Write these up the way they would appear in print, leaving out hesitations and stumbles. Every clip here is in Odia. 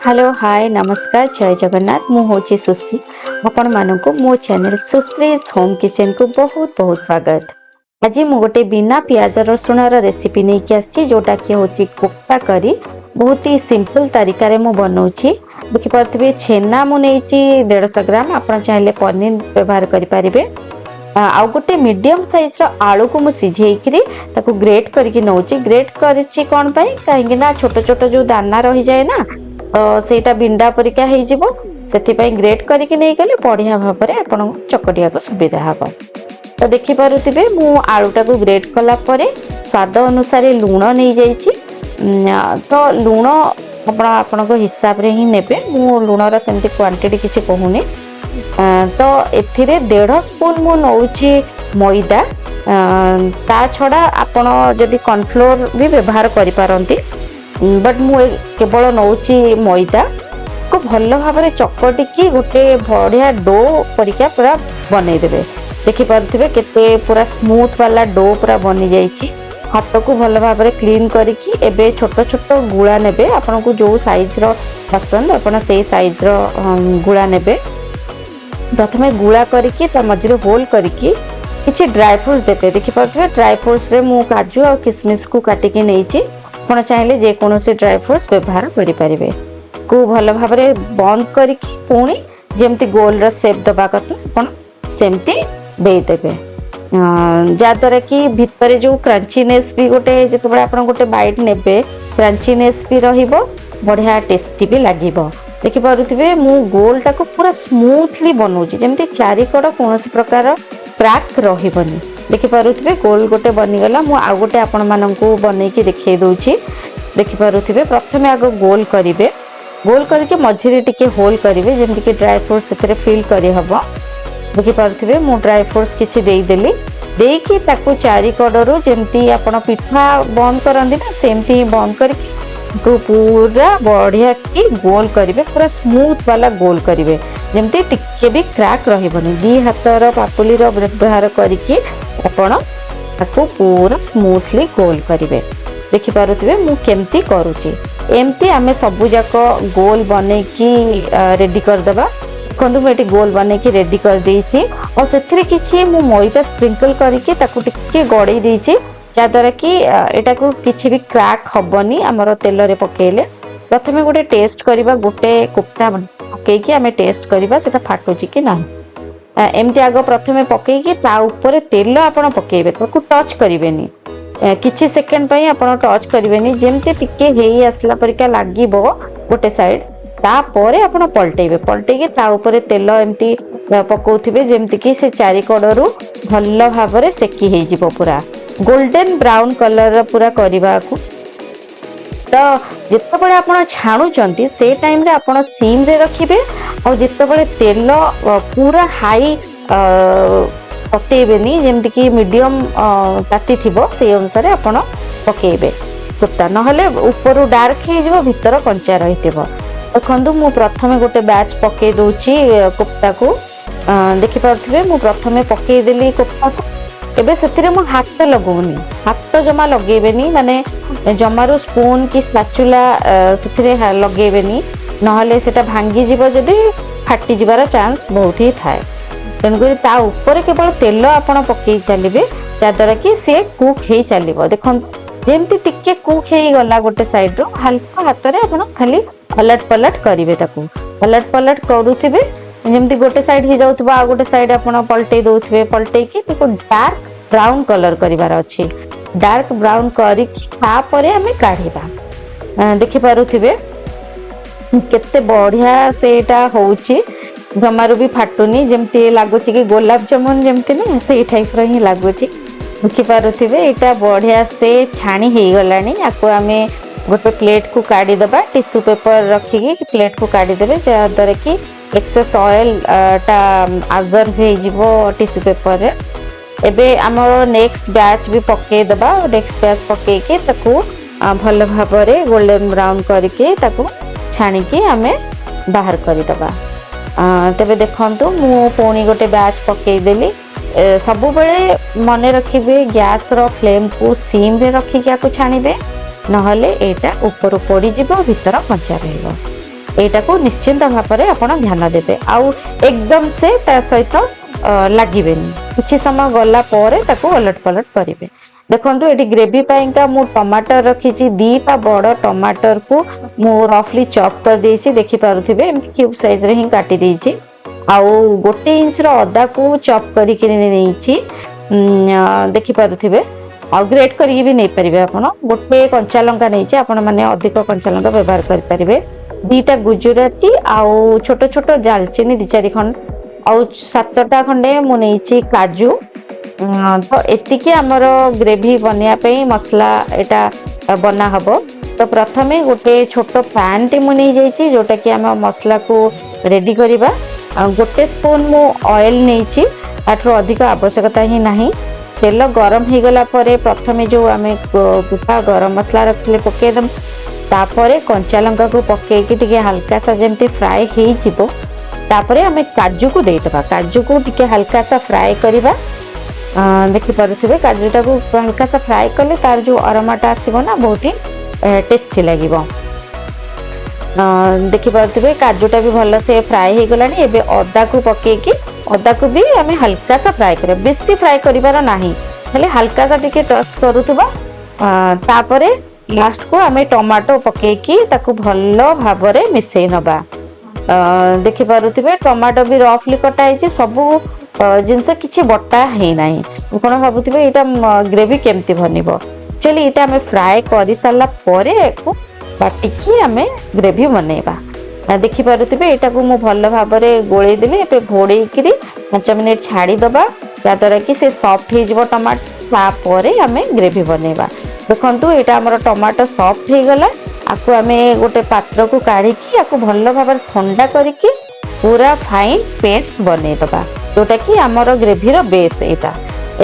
ହ୍ୟାଲୋ, ହାଏ, ନମସ୍କାର, ଜୟ ଜଗନ୍ନାଥ। ମୁଁ ହେଉଛି ସୁଶ୍ରୀ। ଆପଣମାନଙ୍କୁ ମୋ ଚ୍ୟାନେଲ୍ ସୁଶ୍ରୀଜ୍ ହୋମ୍ କିଚେନ୍କୁ ବହୁତ ବହୁତ ସ୍ୱାଗତ। ଆଜି ମୁଁ ଗୋଟେ ବିନା ପିଆଜ ରସୁଣର ରେସିପି ନେଇକି ଆସିଛି, ଯେଉଁଟାକି ହେଉଛି କୋଫ୍ତା କରି। ବହୁତ ହି ସିମ୍ପଲ୍ ତରିକାରେ ମୁଁ ବନଉଛି। ଦେଖିପାରୁଥିବେ, ଛେନା ମୁଁ ନେଇଛି 150 ଗ୍ରାମ। ଆପଣ ଚାହିଁଲେ ପନିର ବ୍ୟବହାର କରିପାରିବେ। ଆଉ ଗୋଟେ ମିଡ଼ିୟମ୍ ସାଇଜ୍ର ଆଳୁକୁ ମୁଁ ସିଝେଇକିରି ତାକୁ ଗ୍ରେଟ୍ କରିକି ନେଉଛି। ଗ୍ରେଟ୍ କରିଛି କ'ଣ ପାଇଁ? କାହିଁକି ନା ଛୋଟ ଛୋଟ ଯେଉଁ ଦାନା ରହିଯାଏ ନା, ତ ସେଇଟା ବିଣ୍ଡା ପରିକା ହେଇଯିବ। ସେଥିପାଇଁ ଗ୍ରେଟ୍ କରିକି ନେଇଗଲେ ବଢ଼ିଆ ଭାବରେ ଆପଣଙ୍କୁ ଚକଟିବାକୁ ସୁବିଧା ହେବ। ତ ଦେଖିପାରୁଥିବେ, ମୁଁ ଆଳୁଟାକୁ ଗ୍ରେଟ୍ କଲା ପରେ ସ୍ୱାଦ ଅନୁସାରେ ଲୁଣ ନେଇଯାଇଛି। ତ ଲୁଣ ଆପଣ ଆପଣଙ୍କ ହିସାବରେ ହିଁ ନେବେ। ମୁଁ ଲୁଣର ସେମିତି କ୍ୱାଣ୍ଟିଟି କିଛି କହୁନି। ତ ଏଥିରେ 1.5 ସ୍ପୁନ୍ ମୁଁ ନେଉଛି ମଇଦା। ତା ଛଡ଼ା ଆପଣ ଯଦି କର୍ଣ୍ଣଫ୍ଲୋର୍ ବି ବ୍ୟବହାର କରିପାରନ୍ତି, ବଟ୍ ମୁଁ କେବଳ ନେଉଛି ମଇଦା। କୁ ଭଲ ଭାବରେ ଚକଟିକି ଗୋଟେ ବଢ଼ିଆ do ପରିକା ପୁରା ବନେଇଦେବେ। ଦେଖିପାରୁଥିବେ, କେତେ ପୁରା ସ୍ମୁଥ୍ ବାଲା do ପୁରା ବନିଯାଇଛି। ହାତକୁ ଭଲ ଭାବରେ କ୍ଲିନ୍ କରିକି ଏବେ ଛୋଟ ଛୋଟ ଗୁଳା ନେବେ। ଆପଣଙ୍କୁ ଯେଉଁ ସାଇଜ୍ର ପସନ୍ଦ, ଆପଣ ସେଇ ସାଇଜ୍ର ଗୁଳା ନେବେ। ପ୍ରଥମେ ଗୁଳା କରିକି ତା ମଝିରେ ହୋଲ୍ କରିକି କିଛି ଡ୍ରାଏ ଫ୍ରୁଟ୍ସ ଦେବେ। ଦେଖିପାରୁଥିବେ, ଡ୍ରାଏ ଫ୍ରୁଟ୍ସରେ ମୁଁ କାଜୁ ଆଉ କିସମିସକୁ କାଟିକି ନେଇଛି। ଆପଣ ଚାହିଁଲେ ଯେକୌଣସି ଡ୍ରାଏ ଫ୍ରୁଟ୍ସ ବ୍ୟବହାର କରିପାରିବେ। କୁ ଭଲ ଭାବରେ ବନ୍ଦ କରିକି ପୁଣି ଯେମିତି ଗୋଲର ସେପ୍ ଦେବା କଥା, ଆପଣ ସେମିତି ଦେଇଦେବେ, ଯାହାଦ୍ୱାରା କି ଭିତରେ ଯେଉଁ କ୍ରଞ୍ଚିନେସ୍ ବି ଗୋଟେ, ଯେତେବେଳେ ଆପଣ ଗୋଟେ ବାଇଟ୍ ନେବେ, କ୍ରଞ୍ଚିନେସ୍ ବି ରହିବ, ବଢ଼ିଆ ଟେଷ୍ଟି ବି ଲାଗିବ। ଦେଖିପାରୁଥିବେ, ମୁଁ ଗୋଲଟାକୁ ପୁରା ସ୍ମୁଥଲି ବନଉଛି, ଯେମିତି ଚାରିକଡ଼ କୌଣସି ପ୍ରକାର କ୍ରାକ୍ ରହିବନି। ଦେଖିପାରୁଥିବେ, ଗୋଲ ଗୋଟେ ବନିଗଲା। ମୁଁ ଆଉ ଗୋଟେ ଆପଣମାନଙ୍କୁ ବନେଇକି ଦେଖେଇ ଦେଉଛି। ଦେଖିପାରୁଥିବେ, ପ୍ରଥମେ ଆଗ ଗୋଲ କରିବେ। ଗୋଲ କରିକି ମଝିରେ ଟିକେ ହୋଲ୍ କରିବେ, ଯେମିତିକି ଡ୍ରାଏ ଫ୍ରୁଟ୍ସ ସେଥିରେ ଫିଲ୍ କରିହେବ। ଦେଖିପାରୁଥିବେ, ମୁଁ ଡ୍ରାଏ ଫ୍ରୁଟ୍ସ କିଛି ଦେଇଦେଲି। ଦେଇକି ତାକୁ ଚାରିକଡ଼ରୁ ଯେମିତି ଆପଣ ପିଠା ବନ୍ଦ କରନ୍ତି ନା, ସେମିତି ହିଁ ବନ୍ଦ କରିକି ତାକୁ ପୁରା ବଢ଼ିଆ କି ଗୋଲ କରିବେ। ପୁରା ସ୍ମୁଥ୍ ବାଲା ଗୋଲ କରିବେ, ଯେମିତି ଟିକେ ବି କ୍ରାକ୍ ରହିବନି। ଦି ହାତର ପାପୁଲିର ବ୍ୟବହାର କରିକି ଆପଣ ତାକୁ ପୁରା ସ୍ମୁଥଲି ଗୋଲ କରିବେ। ଦେଖିପାରୁଥିବେ ମୁଁ କେମିତି କରୁଛି। ଏମିତି ଆମେ ସବୁଯାକ ଗୋଲ ବନେଇକି ରେଡି କରିଦେବା। ଦେଖନ୍ତୁ, ମୁଁ ଏଠି ଗୋଲ ବନେଇକି ରେଡି କରିଦେଇଛି। ଆଉ ସେଥିରେ କିଛି ମୁଁ ମଇଦା ସ୍ପ୍ରିଙ୍କଲ୍ କରିକି ତାକୁ ଟିକେ ଗଡ଼େଇ ଦେଇଛି, ଯାହାଦ୍ୱାରା କି ଏଟାକୁ କିଛି ବି କ୍ରାକ୍ ହବନି ଆମର ତେଲରେ ପକେଇଲେ। ପ୍ରଥମେ ଗୋଟେ ଟେଷ୍ଟ କରିବା। ଗୋଟେ କୋଫ୍ତା ପକେଇକି ଆମେ ଟେଷ୍ଟ କରିବା, ସେଟା ଫାଟୁଛି କି ନାହିଁ। ଏମିତି ଆଗ ପ୍ରଥମେ ପକେଇକି ତା ଉପରେ ତେଲ ଆପଣ ପକେଇବେ। ତାକୁ ଟଚ୍ କରିବେନି। କିଛି ସେକେଣ୍ଡ ପାଇଁ ଆପଣ ଟଚ୍ କରିବେନି। ଯେମିତି ଟିକେ ହେଇ ଆସିଲା ପରିକା ଲାଗିବ ଗୋଟେ ସାଇଡ୍, ତାପରେ ଆପଣ ପଲଟେଇବେ। ପଲଟେଇକି ତା ଉପରେ ତେଲ ଏମିତି ପକଉଥିବେ, ଯେମିତିକି ସେ ଚାରିକଡ଼ରୁ ଭଲ ଭାବରେ ସେକି ହେଇଯିବ। ପୁରା ଗୋଲ୍ଡେନ୍ ବ୍ରାଉନ୍ କଲର୍ର ପୁରା କରିବାକୁ। ତ ଯେତେବେଳେ ଆପଣ ଛାଣୁଛନ୍ତି, ସେ ଟାଇମ୍ରେ ଆପଣ ସିମ୍ରେ ରଖିବେ। ଆଉ ଯେତେବେଳେ ତେଲ ପୁରା ହାଇ ପକେଇବେନି, ଯେମିତିକି ମିଡ଼ିୟମ୍ ତାତି ଥିବ, ସେଇ ଅନୁସାରେ ଆପଣ ପକେଇବେ କୋଫ୍ତା। ନହେଲେ ଉପରୁ ଡାର୍କ ହେଇଯିବ, ଭିତର କଞ୍ଚା ରହିଥିବ। ଦେଖନ୍ତୁ, ମୁଁ ପ୍ରଥମେ ଗୋଟେ ବ୍ୟାଚ୍ ପକେଇ ଦଉଛି କୋଫ୍ତାକୁ। ଦେଖିପାରୁଥିବେ, ମୁଁ ପ୍ରଥମେ ପକେଇଦେଲି କୋଫ୍ତାକୁ। ଏବେ ସେଥିରେ ମୁଁ ହାତ ଲଗଉନି। ହାତ ଜମା ଲଗେଇବେନି, ମାନେ ଜମାରୁ ସ୍ପୁନ୍ କି ସ୍ପାଚୁଲା ସେଥିରେ ଲଗେଇବେନି। ନହେଲେ ସେଟା ଭାଙ୍ଗିଯିବ, ଯଦି ଫାଟିଯିବାର ଚାନ୍ସ ବହୁତ ହିଁ ଥାଏ। ତେଣୁକରି ତା ଉପରେ କେବଳ ତେଲ ଆପଣ ପକେଇ ଚାଲିବେ, ଯାହାଦ୍ୱାରା କି ସିଏ କୁକ୍ ହେଇ ଚାଲିବ। ଦେଖନ୍ତୁ, ଯେମିତି ଟିକେ କୁକ୍ ହେଇଗଲା ଗୋଟେ ସାଇଡ୍ରୁ, ହାଲକା ହାତରେ ଆପଣ ଖାଲି ଅଲଟ ପଲଟ କରିବେ। ତାକୁ ଅଲଟ ପଲଟ କରୁଥିବେ, ଯେମିତି ଗୋଟେ ସାଇଡ୍ ହେଇଯାଉଥିବ, ଆଉ ଗୋଟେ ସାଇଡ୍ ଆପଣ ପଲଟେଇ ଦଉଥିବେ। ପଲଟେଇକି ତାକୁ ଡାର୍କ ବ୍ରାଉନ୍ କଲର୍ କରିବାର ଅଛି। ଡାର୍କ ବ୍ରାଉନ୍ କରିକି ତାପରେ ଆମେ କାଢିବା। ଦେଖିପାରୁଥିବେ, କେତେ ବଢିଆ ସେଇଟା ହଉଛି। ଜମାରୁ ବି ଫାଟୁନି। ଯେମିତି ଲାଗୁଛି କି ଗୋଲାପ ଜାମୁନ ଯେମିତି ନା, ସେଇ ଟାଇପ୍ର ହିଁ ଲାଗୁଛି। ଦେଖିପାରୁଥିବେ, ଏଇଟା ବଢିଆ ସେ ଛାଣି ହେଇଗଲାଣି। ଆକୁ ଆମେ ଗୋଟେ ପ୍ଲେଟକୁ କାଢିଦେବା। ଟିସୁ ପେପର ରଖିକି ପ୍ଲେଟକୁ କାଢିଦେବେ, ଯାହାଦ୍ୱାରା କି ଏକ୍ସେସ୍ ଅଏଲ ଟା ଆବଜର୍ଭ ହେଇଯିବ ଟିସୁ ପେପରରେ। ଏବେ ଆମର ନେକ୍ସଟ ବ୍ୟାଚ୍ ବି ପକେଇଦେବା। ନେକ୍ସଟ ବ୍ୟାଚ୍ ପକେଇକି ତାକୁ ଭଲ ଭାବରେ ଗୋଲ୍ଡେନ ବ୍ରାଉନ୍ କରିକି ତାକୁ ଛାଣିକି ଆମେ ବାହାର କରିଦେବା। ତେବେ ଦେଖନ୍ତୁ, ମୁଁ ପୁଣି ଗୋଟେ ବ୍ୟାଚ୍ ପକେଇଦେଲି। ସବୁବେଳେ ମନେ ରଖିବେ, ଗ୍ୟାସ୍ର ଫ୍ଲେମ୍କୁ ସିମ୍ରେ ରଖିକି ଆକୁ ଛାଣିବେ। ନହେଲେ ଏଇଟା ଉପରୁ ପୋଡ଼ିଯିବ, ଭିତର କଞ୍ଚା ରହିବ। ଏଇଟାକୁ ନିଶ୍ଚିନ୍ତ ଭାବରେ ଆପଣ ଧ୍ୟାନ ଦେବେ ଆଉ ଏକଦମ ସେ ତା ସହିତ ଲାଗିବେନି। କିଛି ସମୟ ଗଲା ପରେ ତାକୁ ଓଲଟ ପଲଟ କରିବେ। ଦେଖନ୍ତୁ, ଏଠି ଗ୍ରେଭି ପାଇଁକା ମୁଁ ଟମାଟର ରଖିଛି। 2ଟା ବଡ଼ ଟମାଟରକୁ ମୁଁ ରଫଲି ଚପ୍ କରିଦେଇଛି। ଦେଖିପାରୁଥିବେ, ଏମିତି କ୍ୟୁବ୍ ସାଇଜରେ ହିଁ କାଟି ଦେଇଛି। ଆଉ 1 ଇଞ୍ଚର ଅଦାକୁ ଚପ୍ କରିକି ନେଇଛି, ଦେଖିପାରୁଥିବେ। ଆଉ ଗ୍ରେଟ୍ କରିକି ବି ନେଇପାରିବେ ଆପଣ। ଗୋଟେ କଞ୍ଚା ଲଙ୍କା ନେଇଛି, ଆପଣମାନେ ଅଧିକ କଞ୍ଚା ଲଙ୍କା ବ୍ୟବହାର କରିପାରିବେ। 2ଟା ଗୁଜୁରାତି ଆଉ ଛୋଟ ଛୋଟ ଡାଲଚିନି ଦି ଚାରି ଖଣ୍ଡ ଆଉ ସାତଟା ଖଣ୍ଡେ ମୁଁ ନେଇଛି କାଜୁ। ତ ଏତିକି ଆମର ଗ୍ରେଭି ବନେଇବା ପାଇଁ ମସଲା ଏଇଟା ବନା ହବ। ତ ପ୍ରଥମେ ଗୋଟେ ଛୋଟ ପ୍ୟାନ୍ଟେ ମୁଁ ନେଇଯାଇଛି, ଯୋଉଟାକି ଆମ ମସଲାକୁ ରେଡି କରିବା। ଆଉ 1 ସ୍ପୁନ୍ ମୁଁ ଅଏଲ୍ ନେଇଛି, ତାଠାରୁ ଅଧିକ ଆବଶ୍ୟକତା ହିଁ ନାହିଁ। ତେଲ ଗରମ ହେଇଗଲା ପରେ ପ୍ରଥମେ ଯୋଉ ଆମେ ଗୋଟା ଗରମ ମସଲା ରଖିଥିଲେ, ପକେଇଦେବା। ତାପରେ କଞ୍ଚା ଲଙ୍କାକୁ ପକେଇକି ଟିକେ ହାଲକା ସା ଯେମିତି ଫ୍ରାଏ ହେଇଯିବ, ତାପରେ ଆମେ କାଜୁକୁ ଦେଇଦେବା। କାଜୁକୁ ଟିକେ ହାଲକା ସା ଫ୍ରାଏ କରିବା। ଦେଖିପାରୁଥିବେ, କାଜୁଟାକୁ ହାଲକା ସା ଫ୍ରାଏ କଲେ ତାର ଯୋଉ ଅରୋମାଟା ଆସିବ ନା, ବହୁତ ହି ଟେଷ୍ଟି ଲାଗିବ। ଦେଖିପାରୁଥିବେ, କାଜୁଟା ବି ଭଲସେ ଫ୍ରାଏ ହେଇଗଲାଣି। ଏବେ ଅଦାକୁ ପକେଇକି ଅଦାକୁ ବି ଆମେ ହାଲକା ସା ଫ୍ରାଏ କରିବା। ବେଶୀ ଫ୍ରାଏ କରିବାର ନାହିଁ, ଖାଲି ହାଲକା ସା ଟିକେ ଟଚ୍ କରୁଥିବା। ତାପରେ ଲାଷ୍ଟକୁ ଆମେ ଟମାଟୋ ପକେଇକି ତାକୁ ଭଲ ଭାବରେ ମିଶେଇ ନବା। ଦେଖିପାରୁଥିବେ, ଟମାଟୋ ବି ରଫଲି କଟା ହେଇଛି। ସବୁ ଜିନିଷ କିଛି ବଟା ହେଇନାହିଁ। ଆପଣ ଭାବୁଥିବେ, ଏଇଟା ଗ୍ରେଭି କେମିତି ବନିବ? ଆକ୍ଚୁଆଲି ଏଇଟା ଆମେ ଫ୍ରାଏ କରିସାରିଲା ପରେ ୟାକୁ ବାଟିକି ଆମେ ଗ୍ରେଭି ବନେଇବା। ଦେଖିପାରୁଥିବେ, ଏଇଟାକୁ ମୁଁ ଭଲ ଭାବରେ ଗୋଳେଇ ଦେଲି। ଏବେ ଘୋଡ଼େଇକିରି 5 ମିନିଟ୍ ଛାଡ଼ିଦେବା, ଯାହାଦ୍ୱାରା କି ସେ ସଫ୍ଟ ହେଇଯିବ ଟମାଟୋ। ତାପରେ ଆମେ ଗ୍ରେଭି ବନେଇବା। ଦେଖନ୍ତୁ, ଏଇଟା ଆମର ଟମାଟୋ ସଫ୍ଟ ହେଇଗଲା। ଆକୁ ଆମେ ଗୋଟେ ପାତ୍ରକୁ କାଢ଼ିକି ଆକୁ ଭଲ ଭାବରେ ଥଣ୍ଡା କରିକି ପୁରା ଫାଇନ୍ ପେଷ୍ଟ ବନେଇଦେବା, ଯୋଉଟାକି ଆମର ଗ୍ରେଭିର ବେସ୍ ଏଇଟା।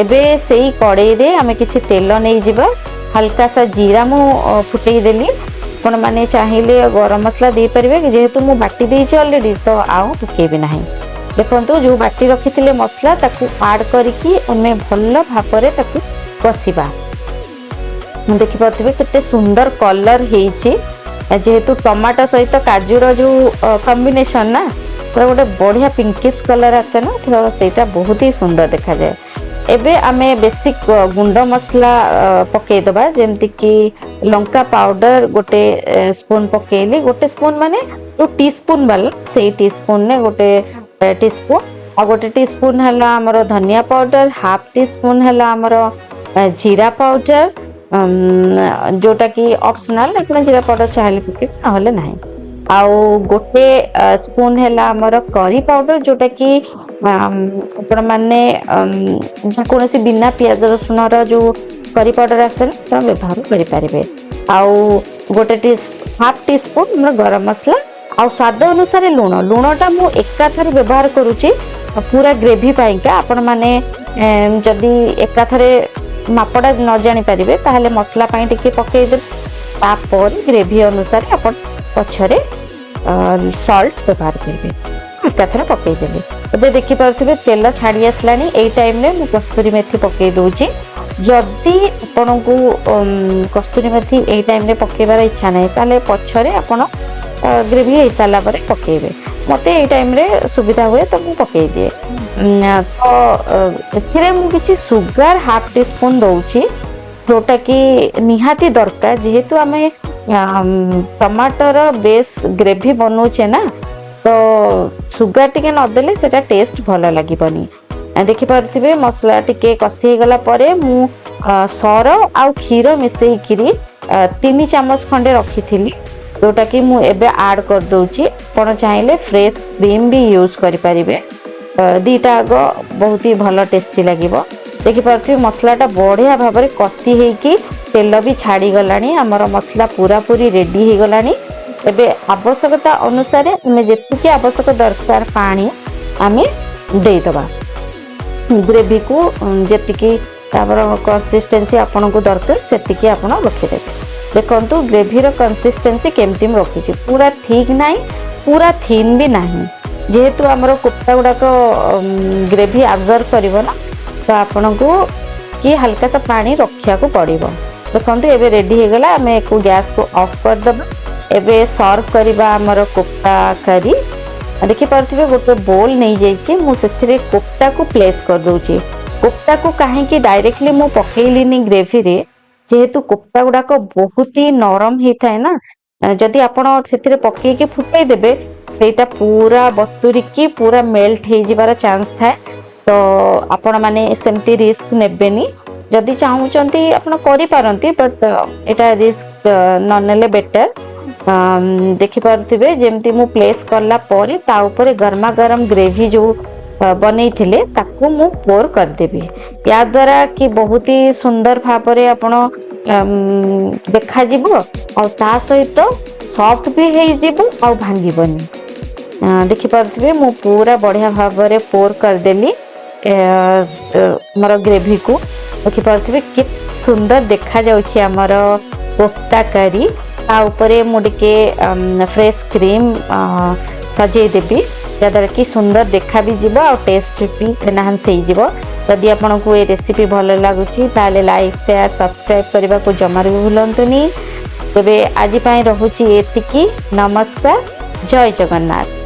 ଏବେ ସେଇ କଡ଼େଇରେ ଆମେ କିଛି ତେଲ ନେଇଯିବା। ହାଲକା ସା ଜିରା ମୁଁ ଫୁଟେଇ ଦେଲି। ଆପଣମାନେ ଚାହିଁଲେ ଗରମ ମସଲା ଦେଇପାରିବେ। ଯେହେତୁ ମୁଁ ବାଟି ଦେଇଛି ଅଲରେଡ଼ି, ତ ଆଉ ପକେଇବି ନାହିଁ। ଦେଖନ୍ତୁ, ଯୋଉ ବାଟି ରଖିଥିଲେ ମସଲା, ତାକୁ ଆଡ୍ କରିକି ଆମେ ଭଲ ଭାବରେ ତାକୁ କଷିବା। ଦେଖିପାରୁଥିବେ, କେତେ ସୁନ୍ଦର କଲର ହେଇଛି। ଯେହେତୁ ଟମାଟୋ ସହିତ କାଜୁର ଯୋଉ କମ୍ବିନେସନ ନା, ପୁରା ଗୋଟେ ବଢିଆ ପିଙ୍କିସ୍ କଲର ଆସେ ନା, ତ ସେଇଟା ବହୁତ ହି ସୁନ୍ଦର ଦେଖାଯାଏ। ଏବେ ଆମେ ବେସିକ୍ ଗୁଣ୍ଡ ମସଲା ପକେଇଦବା, ଯେମିତିକି ଲଙ୍କା ପାଉଡର 1 ସ୍ପୁନ୍ ପକେଇଲି। 1 ସ୍ପୁନ୍ ମାନେ ଯୋଉ ଟି ସ୍ପୁନ୍ ବାଲା, ସେଇ ଟି ସ୍ପୁନରେ 1 ଟି ସ୍ପୁନ୍। ଆଉ 1 ଟି ସ୍ପୁନ୍ ହେଲା ଆମର ଧନିଆ ପାଉଡର। ହାଫ୍ ଟି ସ୍ପୁନ୍ ହେଲା ଆମର ଜିରା ପାଉଡର, ଯୋଉଟା କି ଅପସନାଲ। ଆପଣ ଜିରା ପାଉଡର ଚାହିଁଲେ ପକେଇବେ, ନହେଲେ ନାହିଁ। ଆଉ 1 ସ୍ପୁନ୍ ହେଲା ଆମର କରି ପାଉଡର, ଯୋଉଟା କି ଆପଣମାନେ ଯେକୌଣସି ବିନା ପିଆଜ ରସୁଣର ଯୋଉ କରି ପାଉଡର ଆସେ ନା, ଆପଣ ବ୍ୟବହାର କରିପାରିବେ। ଆଉ ଗୋଟେ ଟି ହାଫ୍ ଟି ସ୍ପୁନ୍ ଆମର ଗରମ ମସଲା ଆଉ ସ୍ୱାଦ ଅନୁସାରେ ଲୁଣ। ଲୁଣଟା ମୁଁ ଏକାଥରେ ବ୍ୟବହାର କରୁଛି ପୁରା ଗ୍ରେଭି ପାଇଁକା। ଆପଣମାନେ ଯଦି ଏକାଥରେ ମାପଟା ନ ଜାଣିପାରିବେ, ତାହେଲେ ମସଲା ପାଇଁ ଟିକେ ପକେଇଦେବେ, ତାପରେ ଗ୍ରେଭି ଅନୁସାରେ ଆପଣ ପଛରେ ସଲ୍ଟ ବ୍ୟବହାର କରିବେ। ଏକାଥରେ ପକେଇଦେଲି। ଏବେ ଦେଖିପାରୁଥିବେ, ତେଲ ଛାଡ଼ି ଆସିଲାଣି। ଏଇ ଟାଇମରେ ମୁଁ କସ୍ତୁରୀ ମେଥି ପକେଇ ଦଉଛି। ଯଦି ଆପଣଙ୍କୁ କସ୍ତୁରୀ ମେଥି ଏଇ ଟାଇମରେ ପକେଇବାର ଇଚ୍ଛା ନାହିଁ, ତାହେଲେ ପଛରେ ଆପଣ ଗ୍ରେଭି ହେଇସାରିଲା ପରେ ପକେଇବେ। ମୋତେ ଏଇ ଟାଇମରେ ସୁବିଧା ହୁଏ, ତ ମୁଁ ପକେଇ ଦିଏ। ତ ଏଥିରେ ମୁଁ କିଛି ସୁଗାର ହାଫ୍ ଟି ସ୍ପୁନ୍ ଦଉଛି, ଯୋଉଟା କି ନିହାତି ଦରକାର। ଯେହେତୁ ଆମେ ଟମାଟୋର ବେସ୍ ଗ୍ରେଭି ବନଉଛେ ନା, ତ ସୁଗାର ଟିକେ ନଦେଲେ ସେଟା ଟେଷ୍ଟ ଭଲ ଲାଗିବନି। ଦେଖିପାରୁଥିବେ, ମସଲା ଟିକେ କଷି ହେଇଗଲା ପରେ ମୁଁ ସର ଆଉ କ୍ଷୀର ମିଶେଇକିରି 3 ଚାମଚ ଖଣ୍ଡେ ରଖିଥିଲି, ଯୋଉଟା କି ମୁଁ ଏବେ ଆଡ୍ କରିଦଉଛି। ଆପଣ ଚାହିଁଲେ ଫ୍ରେଶ୍ କ୍ରିମ୍ ବି ୟୁଜ୍ କରିପାରିବେ। 2ଟା ଆଗ ବହୁତ ହି ଭଲ ଟେଷ୍ଟି ଲାଗିବ। ଦେଖିପାରୁଥିବେ, ମସଲାଟା ବଢ଼ିଆ ଭାବରେ କଷି ହେଇକି ତେଲ ବି ଛାଡ଼ିଗଲାଣି। ଆମର ମସଲା ପୁରାପୁରି ରେଡି ହେଇଗଲାଣି। ଏବେ ଆବଶ୍ୟକତା ଅନୁସାରେ ଆମେ ଯେତିକି ଆବଶ୍ୟକ ଦରକାର ପାଣି ଆମେ ଦେଇଦେବା। ଗ୍ରେଭିକୁ ଯେତିକି ତାର କନସିଷ୍ଟେନ୍ସି ଆପଣଙ୍କୁ ଦରକାର, ସେତିକି ଆପଣ ରଖିଦେବେ। ଦେଖନ୍ତୁ, ଗ୍ରେଭିର କନସିଷ୍ଟେନ୍ସି କେମିତି ମୁଁ ରଖିଛି। ପୁରା ଥିକ୍ ନାହିଁ, ପୁରା ଥିନ୍ ବି ନାହିଁ। ଯେହେତୁ ଆମର କୋଫ୍ତା ଗୁଡ଼ାକ ଗ୍ରେଭି ଆବଜର୍ଭ କରିବ ନା, ତ ଆପଣଙ୍କୁ କି ହାଲକା ସା ପାଣି ରଖିବାକୁ ପଡ଼ିବ। ଦେଖନ୍ତୁ, ଏବେ ରେଡି ହେଇଗଲା। ଆମେ ଏକୁ ଗ୍ୟାସକୁ ଅଫ୍ କରିଦେବା। ଏବେ ସର୍ଭ କରିବା ଆମର କୋଫ୍ତା କରି। ଦେଖିପାରୁଥିବେ, ଗୋଟେ ବୋଲ୍ ନେଇଯାଇଛି ମୁଁ, ସେଥିରେ କୋଫ୍ତାକୁ ପ୍ଲେସ୍ କରିଦେଉଛି। କୋଫ୍ତାକୁ କାହିଁକି ଡାଇରେକ୍ଟଲି ମୁଁ ପକେଇଲିନି ଗ୍ରେଭିରେ? ଯେହେତୁ କୋଫ୍ତା ଗୁଡାକ ବହୁତ ହି ନରମ ହେଇଥାଏ ନା, ଯଦି ଆପଣ ସେଥିରେ ପକେଇକି ଫୁଟେଇ ଦେବେ, ସେଇଟା ପୁରା ବତୁରିକି ପୁରା ମେଲ୍ଟ ହେଇଯିବାର ଚାନ୍ସ ଥାଏ। ତ ଆପଣମାନେ ସେମିତି ରିସ୍କ ନେବେନି। ଯଦି ଚାହୁଁଛନ୍ତି, ଆପଣ କରିପାରନ୍ତି, ବଟ୍ ଏଇଟା ରିସ୍କ ନ ନେଲେ ବେଟର। ଦେଖିପାରୁଥିବେ, ଯେମିତି ମୁଁ ପ୍ଲେସ୍ କଲା ପରେ ତା ଉପରେ ଗରମା ଗରମ ଗ୍ରେଭି ଯୋଉ ବନେଇଥିଲେ, ତାକୁ ମୁଁ ପୋର୍ କରିଦେବି। ୟା ଦ୍ୱାରା କି ବହୁତ ହି ସୁନ୍ଦର ଭାବରେ ଆପଣ ଦେଖାଯିବ ଆଉ ତା ସହିତ ସଫ୍ଟ ବି ହେଇଯିବ ଆଉ ଭାଙ୍ଗିବନି। ଦେଖିପାରୁଥିବେ, ମୁଁ ପୁରା ବଢ଼ିଆ ଭାବରେ ପୋର୍ କରିଦେଲି ଆମର ଗ୍ରେଭିକୁ। ଦେଖିପାରୁଥିବେ, କେତେ ସୁନ୍ଦର ଦେଖାଯାଉଛି ଆମର କୋଫ୍ତା କରି। ତା ଉପରେ ମୁଁ ଟିକେ ଫ୍ରେଶ୍ କ୍ରିମ୍ ସଜେଇ ଦେବି, ଯାହାଦ୍ୱାରା କି ସୁନ୍ଦର ଦେଖା ବି ଯିବ ଆଉ ଟେଷ୍ଟ ବି ଏନହାନ୍ସ ହେଇଯିବ। ଯଦି ଆପଣଙ୍କୁ ଏ ରେସିପି ଭଲ ଲାଗୁଛି, ତାହେଲେ ଲାଇକ୍, ସେୟାର, ସବସ୍କ୍ରାଇବ୍ କରିବାକୁ ଜମାରୁ ବି ଭୁଲନ୍ତୁନି। ତେବେ ଆଜି ପାଇଁ ରହୁଛି ଏତିକି। ନମସ୍କାର, ଜୟ ଜଗନ୍ନାଥ।